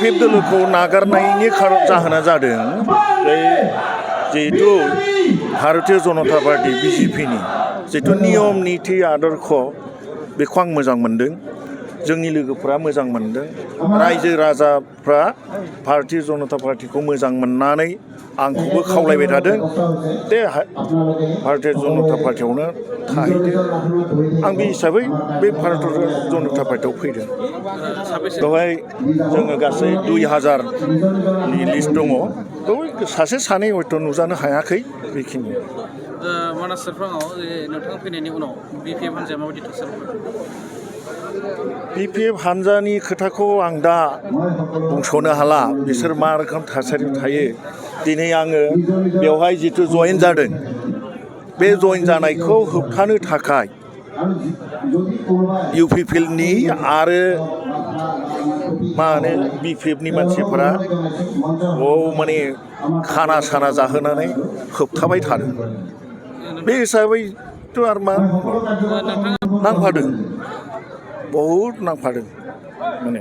BPF दोलोखौ नागारनायनि जाहोना जादों जिहेतु भारतीय जनता पार्टी BJPनि जिहेतु नियम निति आदर्श बेखौ आं मोजां मोनदों जोंनि लोगोफ्रा मोजां मोनदों रायजो राजाफ्रा भारतीय जनता पार्टीखौ मोजां मोननानै आंखौबो खावलायबाय थादों दे भारतीय जनता पार्टीयावनो थाहैदो आं बे हिसाबै बे भारतीय जनता पार्टीयाव फैदों बेवहाय जोङो गासै 2000नि लिस्ट दङ बेवहाय सासे सानै हयथ' नुजानो हायाखै बेखिनि मानास सेरफाङाव नोंथाङा फैनायनि उनाव BPF हान्जाया माबायदि थासारि BPF हान्जानि खोथाखौ आं दा बुंस'नो हाला बिसोर मा रोखोम थासारियाव थायो दिनै आङो बेवहाय जिथु जयेन जादों बे जयेन जानायखौ होबथानो थाखाय UPPनि आरो मा होनो BPFनि मानसिफोरा माने खाना साना जाहोनानै होबथाबाय थादों बे हिसाबैथ' आरो मा नांफादों बहुद नांफादों माने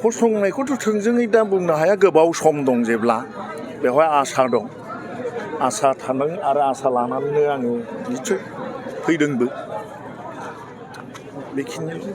फसंनायखौथ' थोंजोङै दा बुंनो हाया गोबाव सम दं जेब्ला बेवहाय आसा दं आसा थादों आरो आसा लानानैनो आङो निस्सय फैदोंबो बेखिनियानो